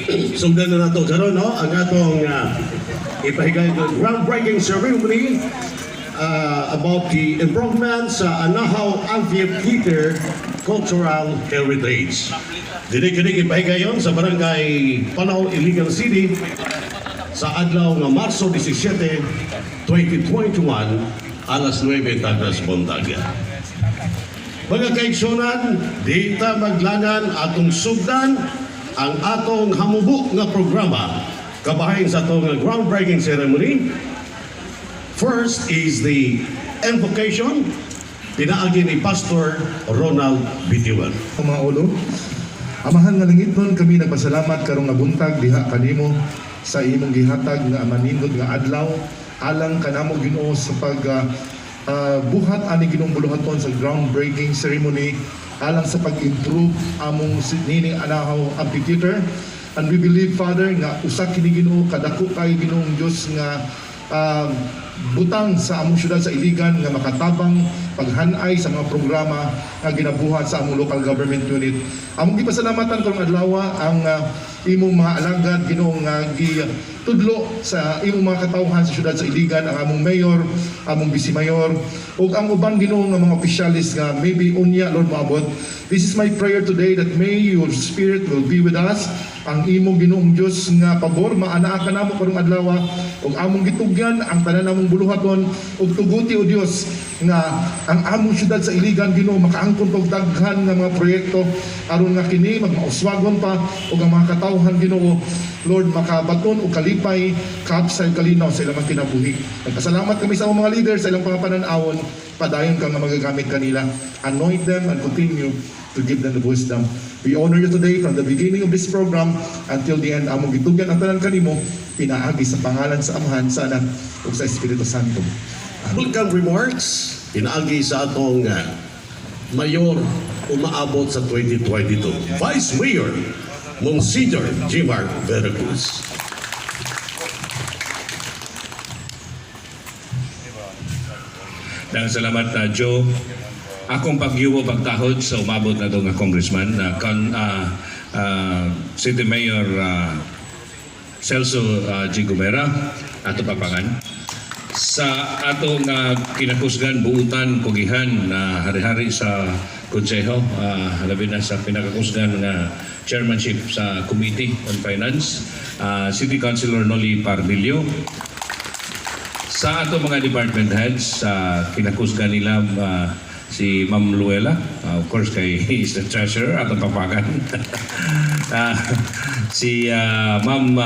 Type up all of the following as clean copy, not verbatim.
Sugdan na nato karon, no, ang atong ipahigayon nga groundbreaking ceremony about the improvement sa Anahaw Amphitheater Cultural Heritage. Dili kini ipahigayon sa Barangay Panao, Iligan City sa adlaw nga Marso 17, 2021, alas 9 tagnas buntag. Mga kaigsunan, di ta maglangan, atong sugdan ang atong hamubo nga programa kabahin sa atong groundbreaking ceremony. First is the invocation pinaagi ni Pastor Ronald Bitiwan. Ang mga ulo. Amahan nga langitnon, kami nagpasalamat karong nga buntag diha kanimo sa imong gihatag nga manindot nga adlaw alang kanamo, Ginoo, sa pag buhat ani, Ginoong buluhaton, sa groundbreaking ceremony alang sa pag-improve among nining Anahaw Amphitheater. And we believe, Father, nga usa kini, Ginoo, kadako kay, Ginoong Dios, nga butang sa among syudad sa Iligan nga makatabang paghanay sa mga programa nga ginabuhat sa among local government unit. Among gipasalamatan karong adlaw ang imong mga alagad, Ginoo, nga gitudlo sa imong mga katawhan sa syudad sa Iligan, ang among mayor, among vice mayor ug ang uban, Ginoo, nga mga opisyalis nga maybe unya, Lord, moabot. This is my prayer today, that may your spirit will be with us, ang imong, Ginoong Dios, nga pabor maanaa kanamo karong adlaw ug among gitugyan ang tanan namong buluhaton ug tuguti, o Dios, nga ang among syudad sa Iligan, Ginoo, makaangkon og daghan nga mga proyekto aron nga kini magmauswagon pa ug ang mga katawhan, Ginoo, Lord, makabaton og kalipay, kapsay, kalinaw sa ilang mga kinabuhi. Nagpasalamat kami sa among mga leader sa ilang mga panan-awon. Padayon kang nga magagamit kanila. Anoint them and continue to give them the wisdom. We honor you today from the beginning of this program until the end. Among gitugyan ang tanan kanimo pinaagi sa pangalan sa Amahan, sa Anak ug sa Espiritu Santo. Amen. Welcome remarks pinaagi sa atong mayor umaabot sa 2022, Vice Mayor Monsignor Jimar Veracruz. Daghang salamat na, Joe. Akong pagyubo, pagtahod sa umabot na nga congressman na City Mayor Celso G. Gomera, ato papangan. Sa ato nga kinakusgan, buutan, kugihan na hari-hari sa konseho, labi na sa pinakakusgan nga chairmanship sa Committee on Finance, City Councilor Noli Parnillo, sa ato mga department heads, sa kinakusgan nila si Ma'am Luella, of course kay he is the treasurer, atong papagan. Si Ma'am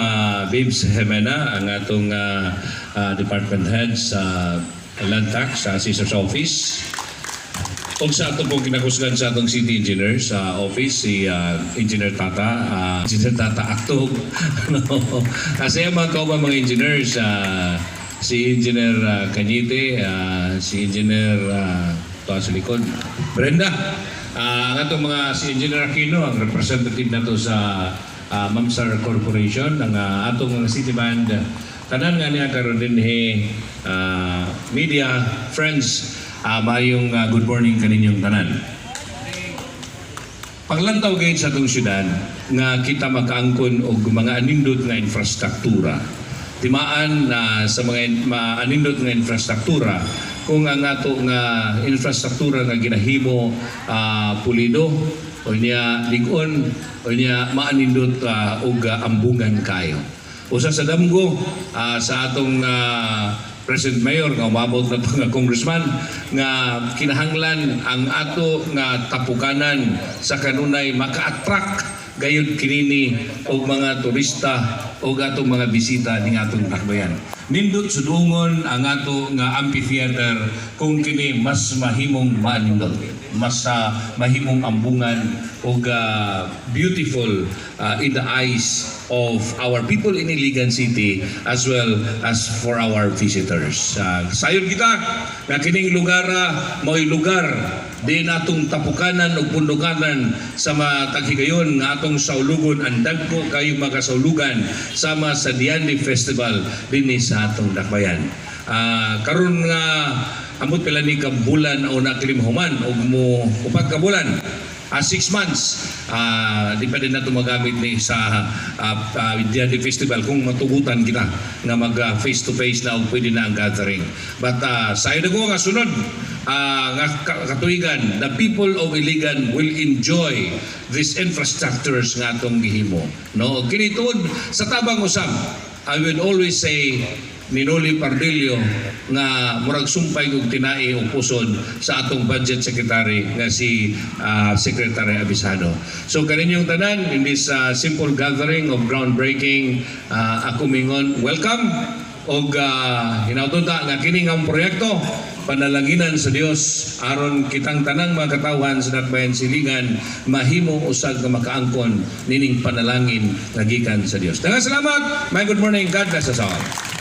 Babes Jimena, ang atong department head sa Land Tax, sa Assessor's Office. Ug sa ato pong kinakusgan sa atong city engineer sa office, si Engineer Tata, Engineer Tata Actog. No. Kasi ang mga kauban mga engineers, si Engineer Cañete, si Engineer to sa likod, Brenda. Ang atong mga si Engineer Aquino, ang representative nato sa Mamsar Corporation, ang atong mga city band, tanan nga niya karon dinhi, media friends, mayong good morning kaninyong tanan. Paglantaw gayud sa atong syudad nga kita makaangkon og mga anindot nga infrastruktura. Timaan na sa mga maanindot nga infrastruktura kung ang ato nga infrastruktura nga ginahimo pulido o niya lig-on o niya maanindot og ambungan kayo. Usa sa damgo sa atong present mayor nga umabot na to nga congressman nga kinahanglan ang ato nga tapukanan sa kanunay maka-attract gayud kinini og mga turista og atong mga bisita ning atong dakbayan. Nindot sudungon ang ato nga amphitheater kung kini mas mahimong maanindot, mas mahimong ambungan og beautiful in the eyes of our people in Iligan City as well as for our visitors. Sayon kita nga kining lugar mao'y lugar di natong tapukanan ug pundukanan sa mataghigayon nga atong saulugon ang dagko kayong makasawlugan sama sa Diyandi Festival dinhi sa atong dakbayan. Karon nga ambot pila ni ka bulan o na kini mahuman og mo 4 ka bulan. 6 months. Di pa din nato magamit ni sa Dia de Festival kung matugutan kita nga mag face to face na og pwede na ang gathering. But sa ko nga sunod nga katuigan, the people of Iligan will enjoy these infrastructures nga atong gihimo. No, kini tungod sa tabang usab, I would always say ni Noli Pardillo nga murag sumpay og tinai o pusod sa atong budget secretary nga si Secretary Avisado. So kaninyong tanan in this simple gathering of groundbreaking, ako mingon welcome og hinawton ta nga kini nga proyekto panalanginan sa Dios aron kitang tanang mga katawhan sa Dakbayan sa Iligan mahimo usag nga makaangkon nining panalangin nga gikan sa Dios. Daghang salamat. My good morning. God bless us all.